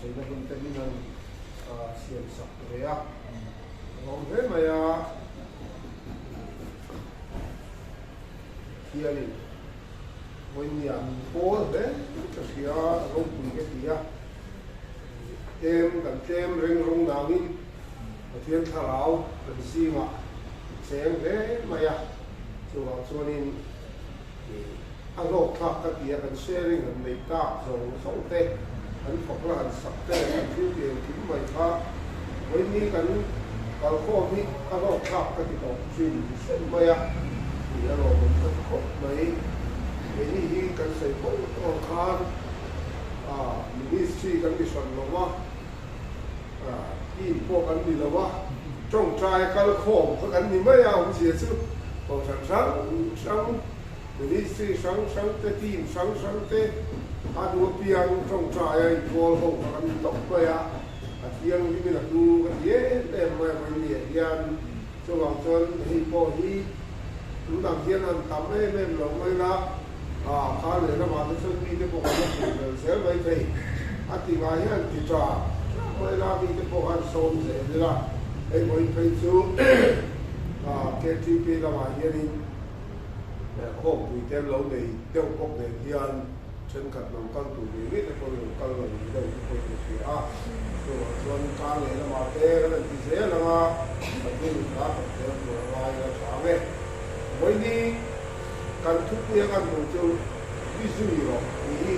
Sawina hun te min han siam sak ve a, a lawm hle mai a. Thianin vawinia min pawl hle ka hria, a ropui ka ti a. Tlem kan tlem reng rawng dangin Pathian thlarau kan zingah cheng hle mai a, chuvang chuanin A hlawk thlak ka ti a, kan sharing han nei tak zawng zawng te, kan fakna han sak te leh kan thil ti engkim mai kha vawiini kan kalkhawm hi a hlawk thlak ka ti tawh hrim hrim mai a, tih a lawmawm ka ti khawp mai. Keini hi kan sawi fo tawh ang khan ministry kan ni hran lo va, team pawh kan ni lo va, tawngtai kalkhawm kha kan ni mai a, awmzia chu kohhran hrang hrang, Ministry hrang hrang te, team hrang hrang te a duh apiang tawngtai a inkawl ho kha kan ni tawp mai a, a thianghlimin a hlu ka ti em em mai a vawiin hian. Chuvang chuan hei pawh hi tunah hian han tam em em lo mai la, a kha lehlamah te chuan mite pawh kan la hmuh belh zel mai thei. A ti ngai hian ti tha mai la, mite pawh khan sawm zel ila, hei vawiin phei chu KTP lamah hianin, Khawmpui te an lo nei deuh bawk nen hian thenkhat lo kal tur ngei ngei te pawhin lo kal lo ni deuh te pawhin ka hria a. Chuvang chuan kar leh lamah te kan han ti zel ang a, Pathian in kar kan tel tur a ngai a tha ang e. Vawiini kan thupui a kan hmuh chu mi zui rawh tih hi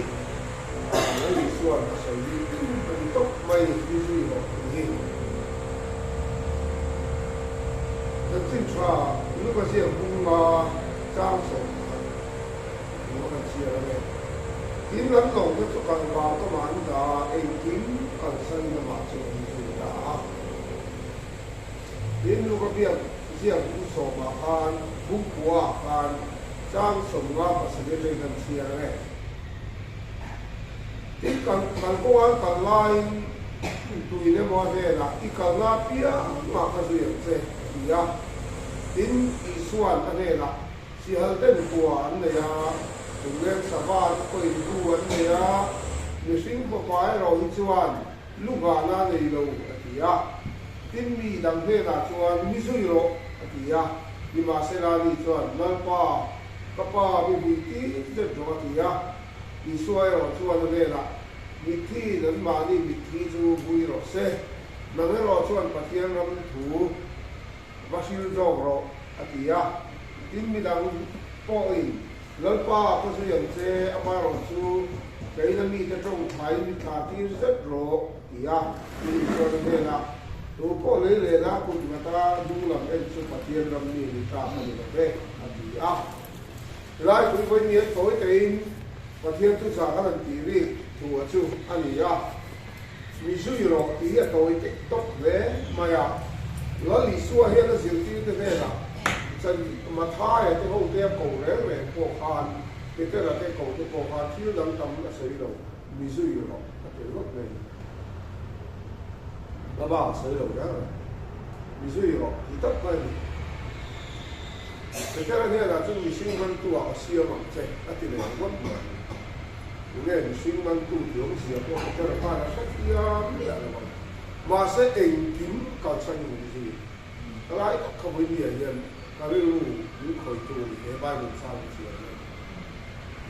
Lal Isua'n a sawi hi a ni tawp mai, mi zui rawh tih hi. Chanchin tha Luka ziak bunga chang 11 thu a kan chhiar ang e. Tin lam lo te chu kal vang ka mah an dah a, engkim kalsan lamah chu an zui ta a. Tin Luka biak ziak bung sawmah khan bung kuaah khan chang 57 atangin kan chhiar ang e. Tin, kan kawngah an kal laiin tuin emaw a hnenah, I kalna apiangah ka zui ang che, a ti a. Tin, Isua'n a hnenah, Sihal ten kua an nei a, lungleng sava te pawhin bu an nei a, mihring fapa erawh hi chuan lu nghahna a nei lo, a ti a. Tin, mi dang hnenah chuan, Mi zui rawh, a ti a. Nimahsela, ni chuan, Lalpa, Ka pa mi vui tir zet rawh a ti a, Isua erawh chuan a hnenah, Mitthi in anmahni mitthi chu vui rawh se, nang erawh chuan Pathian ram thu va hril zawk rawh, a ti a. Tin midang pawhin, Lalpa, ka zui ang che, amaherawh chu kei la mite tawng thain mi thla tir zet rawh, ti a. Tin Isua a hnenah, Tu pawh lei lehna kut ngata hnung lam en chu Pathian ram mi ni tlak a ni lo ve. A ti a. Helai pui vawi ngial tawi tein Pathian chu zah kan han tih rik thu a chu a ni a. Mi zui rawh tih hi a tawi tek tawk hle mai a. Lal Isua hian a zirtirte hnenah chan Mathaia te ho te a ko reng reng pawh khan Petera te ko te pawh khan thil dang tam a sawi lo, mi zui rawh a ti ringawt mai a ni. Hla bak a sawi lo reng reng. Mi zui rawh ti tak mai a ni. Petera hnenah chuan mihring mantu ah ka siam ang che a ti leh ringawt mai a ni. Tunge mihring mantu tih awmzia pawh Petera khan a hre thiam miah lo ang. Mahse engkim kalsan in an zui. Ka lai tak kha vawinia hian ka rilru min khawitu a ni he Bible chang ka chhiar hian.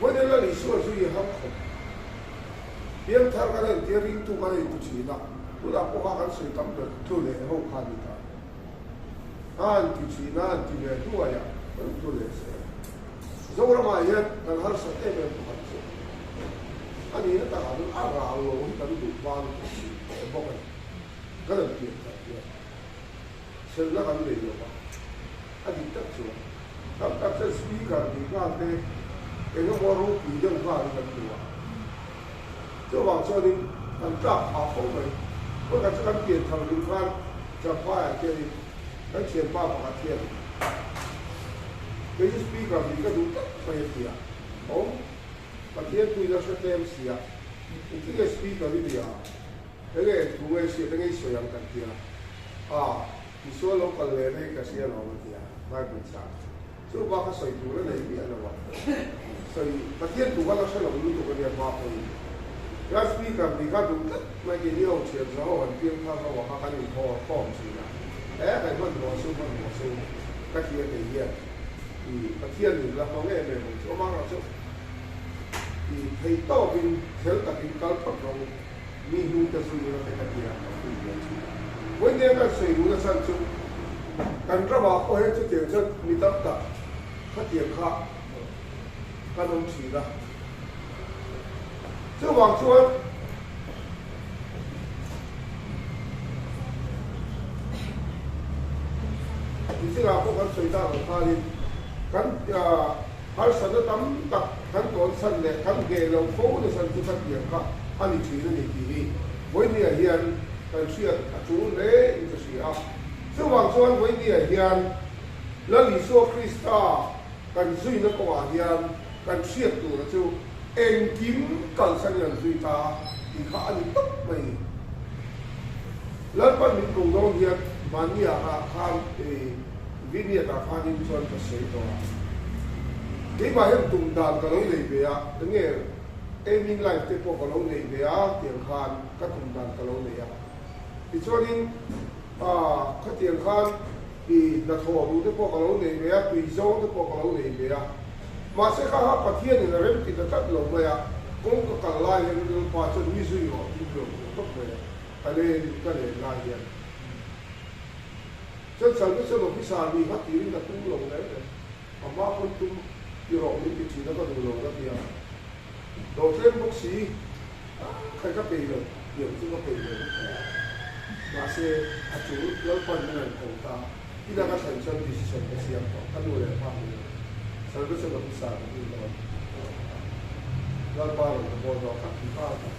Vawinia Lal Isua zui har khawp. Piangthar kan entir ringtu kan inti thin a, tunah pawh kha kan sawi tam ber thu leh ho kha a ni ta. A an ti thin a, an ti ve hnuai a, kan thu leh zel. Zoramah hian kan harsat em em pakhat chu a nihna takah chuan a ral lo hi kan duh vang tih bawk a ni. Kan han pianthar hian selna kan nei lo va, a dik tak chuan tam tak chuan speaker tih nghal te eng emaw ropui deuh nghal hi kan duh a. Chuvang chuanin kan tlak phah fo mai. Pakhat chu kan pian thar hlim khan Champhaiah khianin kan thianpa pakhat hian kei chu speaker nih ka duh tlat mai a ti a, awm Pathian puiin a hre tlem si a, engtin nge speaker i nia? Enge thu nge hriat a ngei sawi ang kan ti a, a Isua lo kal leh rei ka hria lo a ti a, Bible chang chu bak a sawi tur a nei miah lo a, sawi Pathian thu kha la hre lo lutuk a nia hma pawhin. Last Speaker nih kha duh tlat mai keini ho thian za ho han piang thar ho ah kha kan inkhawr khawm thin a, he kan hmanhmawh chu hmanhmawh chu ka ti a kei hian i Pathian in la hmang em em ang chu amaherawh chu i theihtawpin fel takin kal phawt rawh u. Mi hnung te zui ila te ka ti a, ka fui ve thin a. Vawinia kan sawi duhna chhan chu kan ramah pawh hian chutiang chuan mi tam tak khatiang kha kan awm thin a. Chuvang chuan Michingah pawh kan sawi tak ang khanin kan Harsatna tam tak kan tawn chhan leh kan ngheh loh fo na chhan chu khatiang kha a ni thin a ni tih hi Vawinia hian kan hriat a tul hle in ka hria a. Chuvang chuan Vawinia hian Lal Isua Krista kan zuina kawngah hian kan hriat tura chu engkim kalsan in an zui ta tih kha a ni tawp mai ni. Lalpan min ko dawn hian mahnia ah khan Vineyard ah khanin chuan ka sawi tawh a, keimah hian tum dan ka lo nei ve a, enge aiming life te pawh ka lo nei ve a tiang khan ka tum dan ka lo nei a. Tichuanin khatiang khan i hnathawh duh te pawh ka lo nei ve a, tui zawng te pawh ka lo nei ve a. Mahse kha kha Pathianin a rem ti ta tlat lo mai a, kawng ka kal lai hian Lalpa chuan mi zui rawh tih ka lo hmu tawp mai a, ka len ka len lai hian. Chuan Salvation Officer nih kha tirin ka tum lo reng reng, a hma pawn tum ti rawh min ti thin a ka duh lo ka ti a, dawhtlem bawk si khai ka peih lo tiang chu ka peih lo mahse a tul Lalpan min rawn ko ta ina ka thlen chuan decision ka siam tawh ka nu leh pa min rawn Salvation Officer ka tum dawn Lalpa rawn ka bawl dawn ka ti nghal ta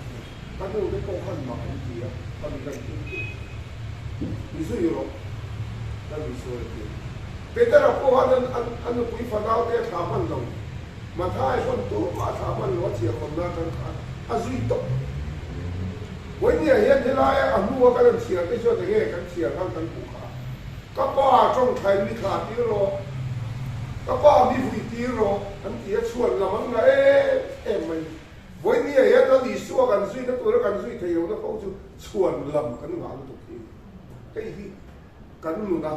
ka nu te pawh khan mak an ti a ka mi kan tum tum I zui rawh, ka ni sawi a ti. Petera pawh khan a nupui fanau te a thlah hman lo. Mathai hawn tumah a thlah hman lo, a chhiahkhawnna atang khan a zui tawp. Vawinia hian helaia a hnua kan han chhiar te chuan enge kan chhiar khan kan hmuh kha. Ka pa tawngthain mi thlah tir rawh, ka pa mi vui tir rawh an ti a, chhuan lam an la em em mai. Vawinia hian Lal Isua kan zuina tura kan zui thei lohna fo chu Chhuan lam kan ngah lutuk hi hei hi kan nuna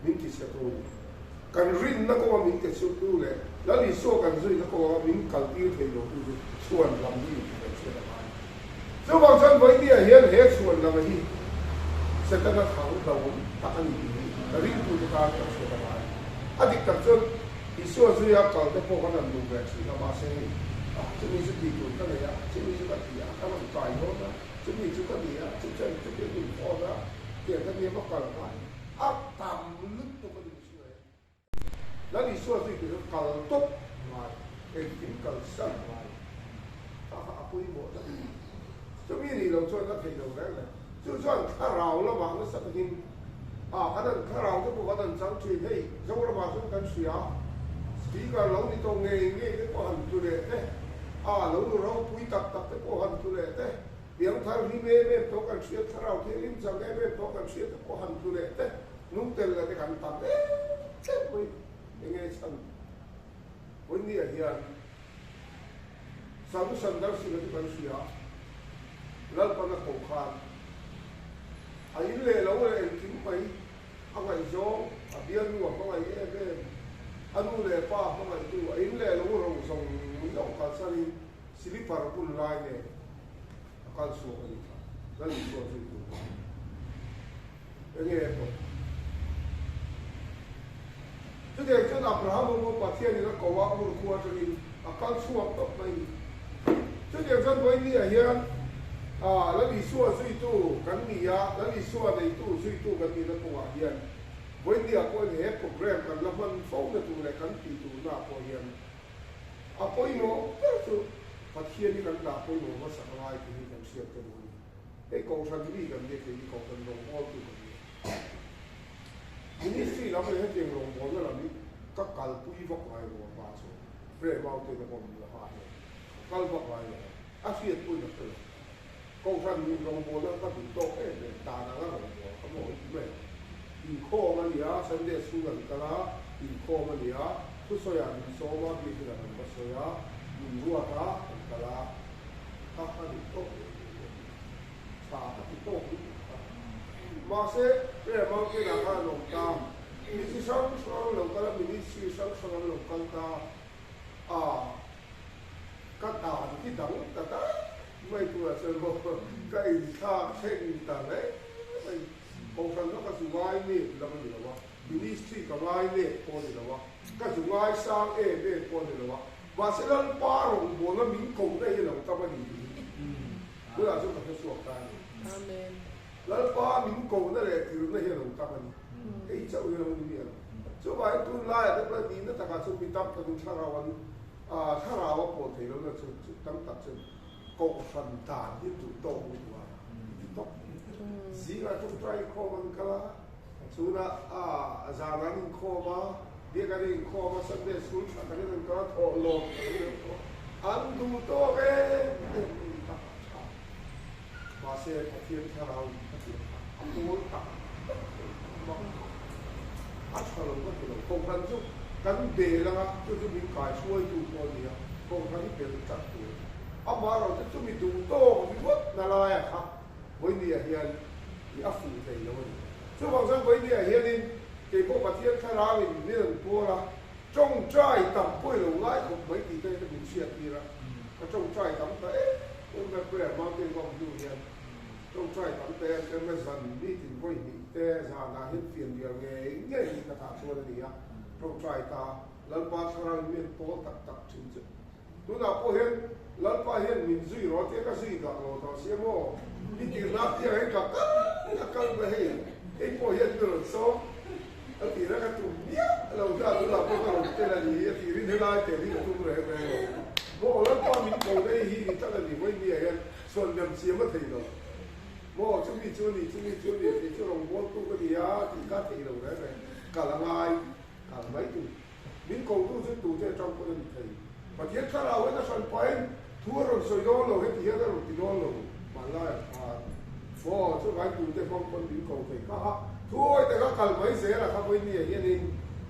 min ti chhe tu a ni. Kan rinna kawnga min ti chhe tu leh Lal Isua kan zuina kawnga min kal tir thei lo tu chu chhuan lam hi in ti kan chhiat a ngai. Chuvang chuan Vawinia hian he chhuan lama hi Setana thang hlauhawm tak a ni tih hi ka ringtute tan kan chhiat a ngai. A dik tak chuan Isua zuia kal te pawh kan han duh ve thin a, mahse hei chumi chu tih tur ka nei a, chumi chu ka ti a, ka rawn kai dawn a. Chumi chu ka ni a, chu chuan chu thil min phawt a, tiang ka nia va kal nghal a tam lutuk a ni mihring a Lal Isua zui tur hian kal tawp ngai, engkim kal san ngai kha kha a pawimawh tlat a ni. Chumi nih loh chuan a theih lo reng reng. Chu chuan thlarau lamah nasa takin a kan han thlarau te pawh kan han chang thin, hei Zoramah chuan kan hria, speaker lo ni tawh ngei ngei te pawh han tlu leh te, a lo ropui tak tak te pawh han tlu leh te, Piangthar hlim em em tawh kan hriat, thlarau thianghlim chak em em tawh kan hriat te pawh han tlu leh te, nung tel leh te kan tam em em mai. Enge chhan Vawinia hian Sadhu Sandar Singh a chu kan hria, Lalpana ko khan a in leh lo leh engkim mai a ngaihzawng, a bialnu a hmangaih em em, a nu leh pa a hmangaihtu a in leh lo ro zawng zawng kalsanin Silipar bun lai nen a kal chhuak a nih kha, Lal Isua zui tur kha. Enge a tawp? Chutiang chuan Abrahama pawh Pathianin a ko a, Ur khua atangin a kal chhuak tawp mai ni. Chutiang chuan Vawinia hian Lal Isua zuitu kan ni a, Lal Isua neitu zuitu kan nihna kawngah hian Vawinia pawhin he program kan la hman fo na tur leh kan tih turna ah pawh hian A pawimawh ber chu Pathian hi kan dah pawimawh hmasak a ngai tih hi kan hriat ka duh a ni. Hei Kohhran mi kan nia kei hi Kohhran rawngbawltu kan nia. Ministry lam leh hetiang rawngbawlna lam hi ka kalpui vak ngai lo a pa chu Prem Aute na pawh min la hah hle. Ka kal vak ngai lo a, a hriat pawhin a hre lo. Kohhran rawngbawlna ka duh tawk em em, dan anga rawngbâwl ka mawi ti mai ang. Inkhawm a ni a, Sunday school an kal a, inkhawm a ni a, thusawiah min sawm a, biakin an va sawi a, min ruat a, kan kal a, kha ka duh tawk. Mahse, Prayer Mountain-ah khan an awm ta. Mi chi hrang hrang an lo kal a, ministry hrang hrang an lo kal ta a. Ka dan hi dang ta daih mai turah chuan maw ka inthlak thleng ta hle mai. Kohhran kha ka zu ngai nep lam a ni lo a, ministry ka ngai nep pawh a ni lo a, ka zu ngai sang em em pawh a ni lo a, mahse Lalpa rawngbawlna min kohna hi a lo tam a ni tih hi tunah chuan ka hre chhuak ta a ni. Lalpa min kohna leh tirna hi a lo tam a ni. Hei chauh hi a lo ni miah lo. Chuvangin tunlaiah te pawh nihna takah chuan mi tam takin thlarau an thlarau a pawl thei lohna chu tam tak chuan kohhran dan hi duh tawk lutuk a ti tawp. Zingah tawngtai inkhawm an kal a, chhunah zan an inkhawm a, biak an inkhawm a, Sunday school tha takin an kal a, thawhlawm takin an thawh a, an duh tawk em em mai ni tak a tha. Mahse Pathian thlarau in ka tih kha a pawl tak tak thei a mak a tha lo ka ti lo. Kohhran chu kan bel anga chu chu min kai hruaitu pawh a ni a, kohhran hi bel tlat tur a ni. Amaherawhchu chumi duh tawk ringawt na laia kha Vawinia hian i a fuh thei lo a ni. Chuvang chuan Vawinia hianin kei pawh Pathian thlarauin min rawn pawl a, tawngtai tam pawh i lo ngai khawp mai tih te min hriat tir a, ka tawngtai tam ta em em mai prayer mountain ka awm hnu hian tawngtai tam ta em em mai zan nitin vawihnih te zanah hian fian rial ngei ngei hi ka tah chuan a ni a, tawngtai ta Lalpa thlarauin min pawl tak tak thin chu. Tunah pawh hian Lalpa hian min zui rawh tia ka zui dah lo tawh sia maw? I tirhna piang hi ka kal a kal mai hei, hei pawh hian mi rawn sawm a tirha ka tum miah lo ta tunah pawh ka rawn tel a ni a tirin helai tel hi ka tum reng reng lo. Maw Lalpa min ko daih hi ni tlat a ni vawi miah hian sawn lem chiam a thei lo. Maw chumi chu a ni chumi chu a ni kei chu rawngbawltu ka ni a tih kha a thei lo reng reng kal a ngai kal mai tur. Min kotu chu tute atang pawn a ni thei. Pathian thlarau hian a hran pahin thu a rawn sawi dawn lo, heti hian a rawn ti dawn lo. Hmanlai ah khan aw chuvai tute hmang pawn min ko thei kha a, thu awi taka kal mai zel a kha vawinia hianin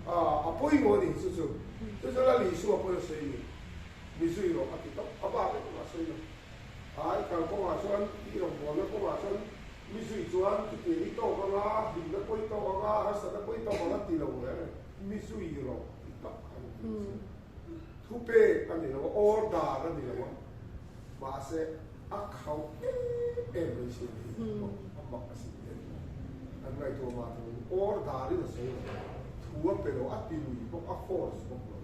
a pawimawh a ni chu chu. Chu chu Lal Isua pawn a sawi a ni. Mi zui rawh a ti tawp, a bak engmah a sawi lo. Ai kal kawngah chuan i rawngbawlna kawngah chuan mi zui chuan chutiang i tawk anga, hlimna pawh i tawk anga, harsatna pawh i tawk anga ti lo reng a ni. Mi zui rawh ti tak a ni tih chu thupek a ni lo a, order a ni lo a, mahse a khauh em em mai si a ni hi a mak a sin em em. An ngaihtuah mah tur in order in a sawi lo, thu a pe lo, a ti lui bawk, a force bawk lo.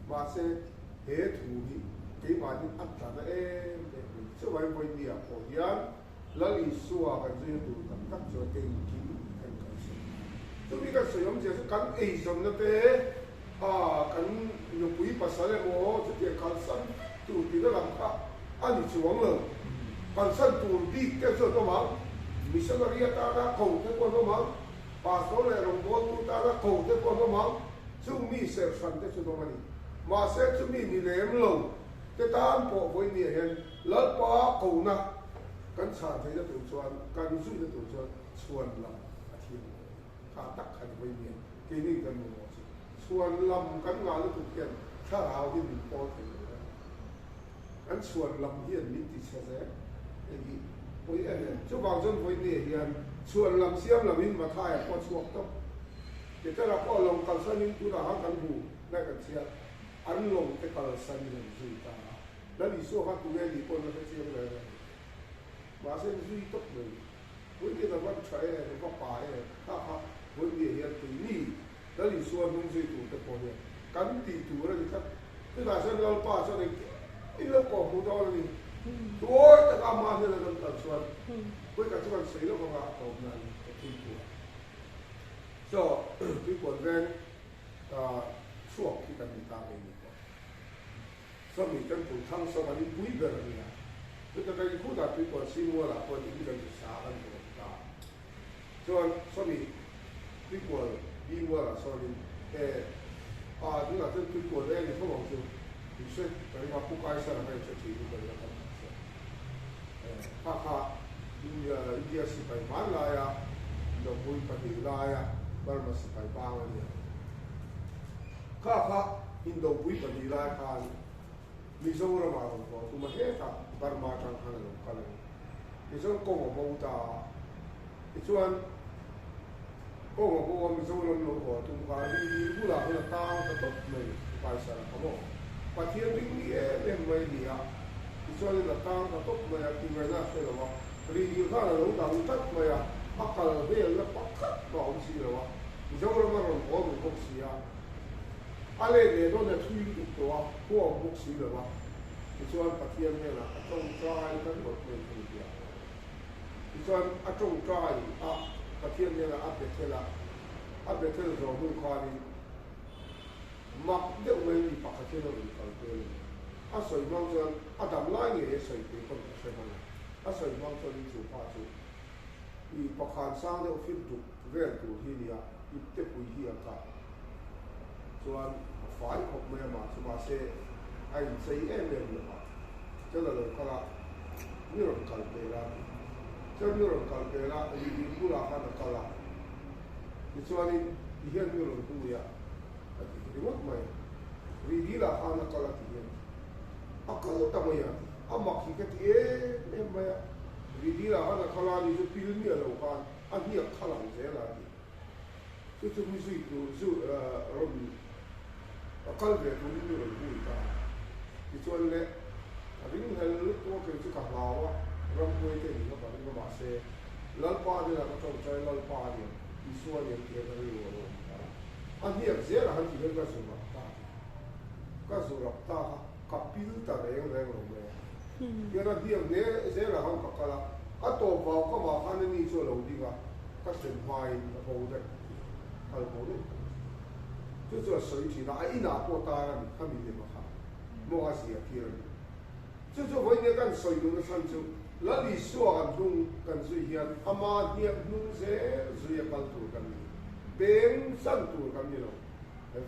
Mahse he thu hi keimahni a tla na em em mai. Chuvangin vawinia pawh hian Lal Isua kan zuina tur tak tak chuan engkim kan kalsan. Chumi kan sawi awmzia chu kan eizawnna te, kan nupui pasal emaw chutiang kalsan vek tur tihna lam kha a ni chuang lo. Kalsan tur bik te chu an awm ang, missionary atana ko te pawh an awm ang, pastor leh rawngbawltu tana ko te pawh an awm ang, chung mi serh hran te chu an awm a ni. Mahse chumi ni lem lo te tan pawh vawinia hian Lalpa kona kan chhan theihna tur chuan, kan zuihna tur chuan chhuan lam a thiam lo. Kha tak kha ni mai nia, keini kan mamawh chu. Chhuan lam kan ngah lutuk hian thlarau hi min pawl thei lo reng. Kan chhuan lam hian min ti chhe zel. Hei hi pawi em em. Chuvang chuan vawinia hian chhuan lam siam loin Mathaia pawh a chhuak tawp. Petera pawh a lo kalsanin tunah khan kan hmu, nai kan chhiat, an lawng te kalsanin an zui ta a. Lal Isua kha tunge nih pawhin a hre chiang reng a ni. Mahse zui tawp mai. Vawiin a van tha em, a va pa em, kha kha vawiin hian keini Lal Isua hnung zui tur te pawh hian kan tih tur a ni tlat. Chutah chuan Lalpa chuan engkim in lo kawh hmuh dawn a ni. Tuawi taka ama hnena kan kal chuan vawi khat chu kan sawi lawk anga a awmna a ni ka tui puan. So, tui puan veng chhuak hi kan ni ta ngei ni pawh. Sawmi Temple thlang sawm an inpui ber a nia. Chuta ka inkhutah tuipuan Simualah pawhin in kan zu sa kan zawm ta. Chuan sawmi tuikual Bimualah sawnin e a tunah chuan tuikual e ni tho ang chu in hre ka ring a Pu Kaisara kha in hre thin in ka ring a tam tak chuan e kha kha India sipai hmanlaia Indopui pahnih laia Burma sipai bang a nia. Kha kha Indopui pahnih lai khan Mizoram ah rawn haw tum a hetah Burma atang khan a lo kal a ni. Tichuan kawng a bo ta a, tichuan Kawng a bo a, Mizoram lo haw tum kha Rindil bulah hian a tang ta tawp mai, Kaisara kha maw? Pathian ring ni em em mai a ni a, tichuanin a tang ta tawp mai a, tingaihna a hre lo a, Rindil khan a lo dang tlat mai a, a kal velna pakhat mah a awm si lo a, Mizoram a rawn haw duh bawk si a, a let leh dawn a thui lutuk tawh a, khua a awm bawk si lo a, tichuan Pathian hnenah a tawngtai ta ringawt mai kha ni tia. Tichuan a tawngtai a, Pathian hnenah a Bethel a, a Bethel zawh hnu khanin mak deuh mai mi pakhat hian a rawn kal tel a ni. A sawi hmang chuan a dam lai ngei a sawi pui pawn ka hre hman a, a sawi hmang chuanin chu pa chu i pakhan sang deuh fit duk vel tur hi nia, ipte pui hi a kah chuan a fai khawp mai a mah chu mahse a inchei em em lo a, chuan a lo kal a, mi rawn kal pel a ti. Chuan mi rawn kal pel a, Rihlim bulah khan a kal a, tichuanin ti hian mi rawn hui a, a ti ringawt mai. Rihdilah khan a kal a ti hian a kal ta mai a ti. A mak hi ka ti em em mai a, Rihdilah khan a kal a ni chu pil miah lo khan a hniak kha lang zel a ti. Chu chu mi zui tur zu rawn a kal ve turin mi rawn hui ta a. Tichuan le, a ring hlel lutuk a kei chu ka hlau a, ramhuai te nih kha ka ring a mahse Lalpa hnenah ka tawngtai Lalpa a niang, Isua a niang tih hian ka rilru a lo awm ta a. A hniak zel a han tih hian ka zu rap ta a ti. Ka zu rap ta kha ka pil ta reng reng lo mai a. Hian a hniak ne zel a han ka kal a, a tawp vau ka mah khan ani chu a lo ding a. Ka hrem hmain a bo daih tih kal bo daih ka ni. Chu chu a sawi thin a, a inah pawh tar a ni, khami lema kha maw a zia tir a ni. Chu chu vawinia kan sawi duhna chhan chu Lal Isua kan hnung kan zui hian ama hniak hnung zel zui a kal tur kan ni, peng chan tur kan ni lo.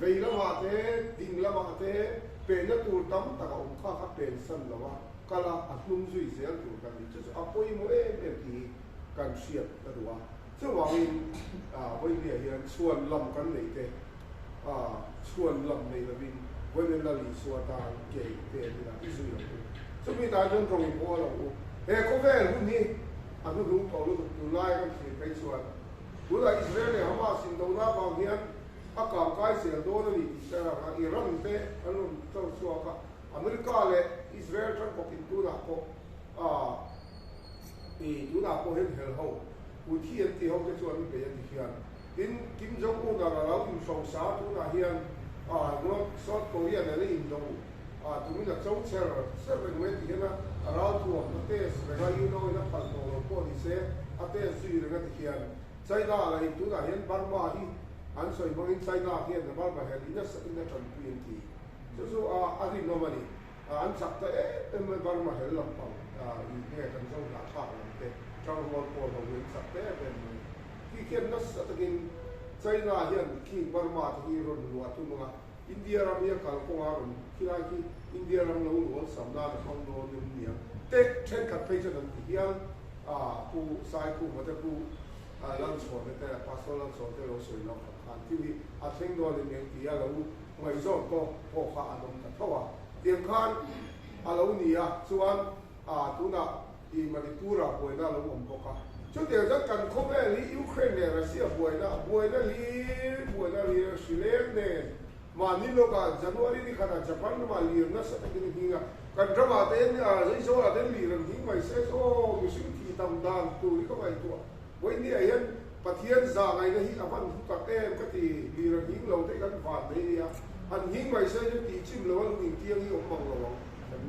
Vei lamah te, ding lamah te penna tur tam tak a awm kha kha pen san lo a, kal a, a hnung zui zel tur kan ni. Chu chu a pawimawh em em tih hi kan hriat ka duh a, chuvangin Vawinia hian chhuan lam kan neih te, chhuan lam nei lovin Vawinia Lal Isua tan ke te an inah i zui ang u. Chumi tan chuan rawng i pawl ang u. He khawvel hun hi a hnuhnung tawh lutuk tunlai kan thlir phei chuan tunah Israel leh Hamas indona avang hian a kangkai zel dawn a ni tih te rang a, Iran te an rawn chawr chhuak a, America leh Israel tangkawpin tunah pawh I tunah pawh hian hel ho, Houthi an tih ho te chu an bei a ti hian. Tin, Kim Jong Un a lo inhrosa tunah hian North South Korea nen a indo tumin a cho cher cher reng mai a ti hian a ralthuam a test reng a, UNO in a phalh tawh lo pawh ni se a test zui reng a ti hian. China lah in tunah hian Burma hi an sawi hmangin China hian Burma hel in nasa in a tanpui an ti. Chu chu a rinawm a ni. An chak ta em em mai Burma hel lampang in nge kan zo hnahthlak lam te tangrual pawl ho hi an chak ta em em mai. Khi khian nasa takin China hian King Burma te hi rawn luah tum anga India ram hi a kal kawnga rawn khilai khi India ram lo lual sam nan a hmang dawn em niang te thenkhat phei chuan an ti hial a Pu Saikhuma te Pu Lalchhawna te Pastor Lalchhawna te lo sawi lawk ang khan thil hi a thleng dawn em niang tia lo Ngaihzawn pawh pawh kha an awm ta tho a, tiang khan a lo ni a, chuan ah tunah i Manipur ah buaina a lo awm bawk a, chutiang chuan kan khawvel hi Ukraine leh Russia buaina, buaina hlir, buaina hlir hri leng nen mahni lawkah January ni khatah Japan ramah lir nasa takin a nghing a, kan ramah te Aizawl ah te lir an nghing mai se chu aw mihring thih tam dan tur hi ka ngaihtuah. Vawinia hian Pathian zah ngaihna hi a van hlu tak em ka ti, lir a nghing lo te kan van mai nia, han nghing mai se chu tih chim lo a lung intiang hi awm mang lo ang, kan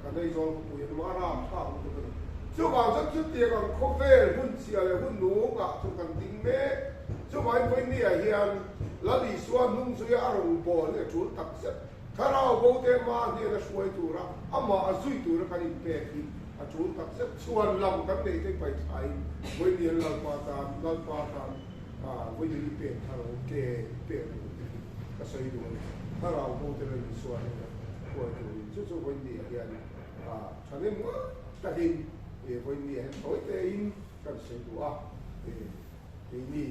kan Aizawl khawpui an mah ram thlak lutuk a ni. Chuvang chuan chutiang ang khawvel hun chhia leh hun nung ah chu kan ding mek. Chuvangin Vawinia hian Lal Isua hnung zuia a rawn bawl hi a tul tak zet. Thlarau bo te hma hnena hruai tura amah a zui tura kan inpek hi a tul tak zet. Chhuan lam kan neih te paithlaiin Vawiin Lalpa tan, Lalpa tan vawiin i pek thar ang u, ke i pek ang u tih hi ka sawi duh a ni. Thlarau bo te Lal Isua hnena hruai turin chu chu vawiin niah hian thahnem ngawt takin vawiin niah hian tawi tein kan sawi duh a, keini.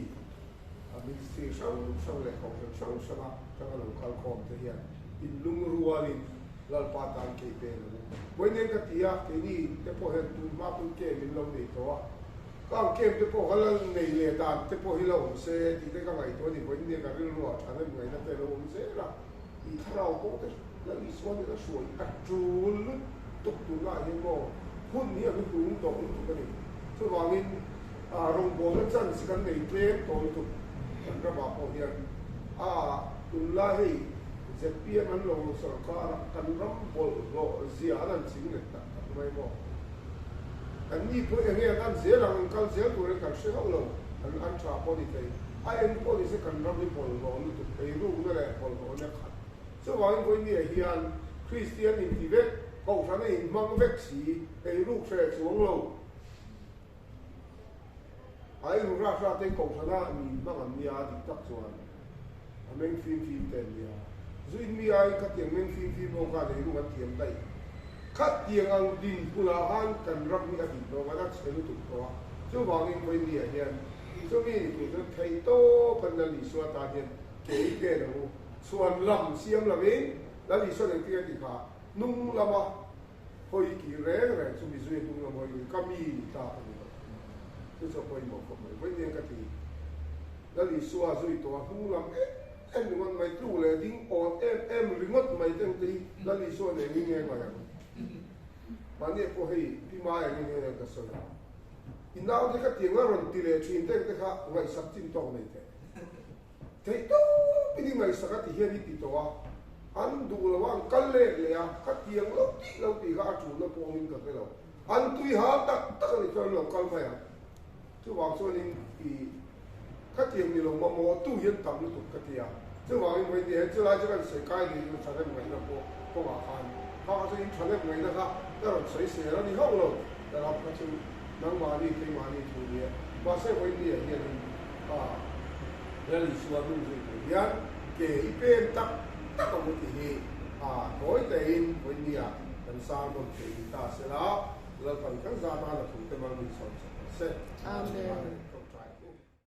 A ministry hrang hrang leh kohhran hrang hranga tanga lo kal khawm te hian inlung rualin Lalpa tan kei pen ang u. Vawiin ka ti a, keini te pawh hian tun hma pawn ke min lo nei tawh a. Khang camp te pawh kha la nei leh dan te pawh hi la awm se tih te ka ngaihtuah a ni. Vawiin nia ka rilru ah tha nem ngaihna te a lo awm zel a. I thlarau pawh te Lal Isua nen a hruai a tul lutuk tunlaiah hian maw hun hi a hnuhnung tawh lutuk a ni. Chuvangin rawngbawlna chance hi kan nei tlem tawh lutuk kan ramah pawh hian a tunlai hei zpm an lo sorkar a kan ram bawlhhlawh zia an han ching leh tak tak mai maw. Kan ni pawh eng nge an an zel ang an kal zel turin kan hre hauh lo an an tha pawh a ni thei. A eng pawh ni se kan ram hi bawlhhlawh lutuk eirukna leh bawlhhlawhna khat. Chuvangin vawinia hian Kristian inti vek, Kohhrana inhmang vek si, eiruk hre chuang lo. A eiru rak rak te Kohhrana mi inhmang an nia dik tak chuan a meng fim fim te an nia. Zuin mi aiin khatiang meng fim fim ho khan eiruk an thiam daih. Khatiang ang dinhmunah khan kan ram hi a din dawn a, a chhe lutuk tawh a. Chuvangin vawinia hian chumi ni tur chuan theihtawp an Lal Isua tan hian ke i pen ang u. Chhuan lam siam lovin Lal Isua engtin a ti kha, hnung lama hawi kir reng reng chu mizui hnung lam hawi kir ka mi ni tlak a ni lo. Chu chu a pawimawh khawp mai. Vawiin ka ti, Lal Isua zui tawh a hnung lam em em ringawt mai, tluk leh ding awn em em ringawt mai te ang te hi Lal Isua nen hi nge ngai ang? Mahni pawh hei Pi Maia nge nge ka sawi a, i naute kha tiang a rawn ti leh thin te ang te kha ngaihsak chin tawk nei teh. Theih tawpin i ngaihsak a ti hian i ti tawh a, an duh lo a, an kal let leh a, ka tiang lo tih lo tih kha a tulna pawh awmin ka hre lo. An tui hal tak tak a nih chuan an lo kal mai ang. Chuvang chuanin i ka tiang ni lo mamawh tu hian tam lutuk ka ti a, chuvangin vawiin ni hian chulai chu kan sawi kai ni chu thahnem ngaihna pawh kawngah khan kha kha chu in thahnem ngaihna kha ka rawn sawi sel a ni hauh lo, ka ram kha chu nangmahni keimahni thu ni e, mahse vawiin ni ah hianin kha Lal Isua hnung zui tur hian ke i pen tak tak ang u tih hi a tawi tein vawinia kan sermon thei ni ta sela, Lalpan kan zat a la thute mal min sawm chak rawh se. Amen.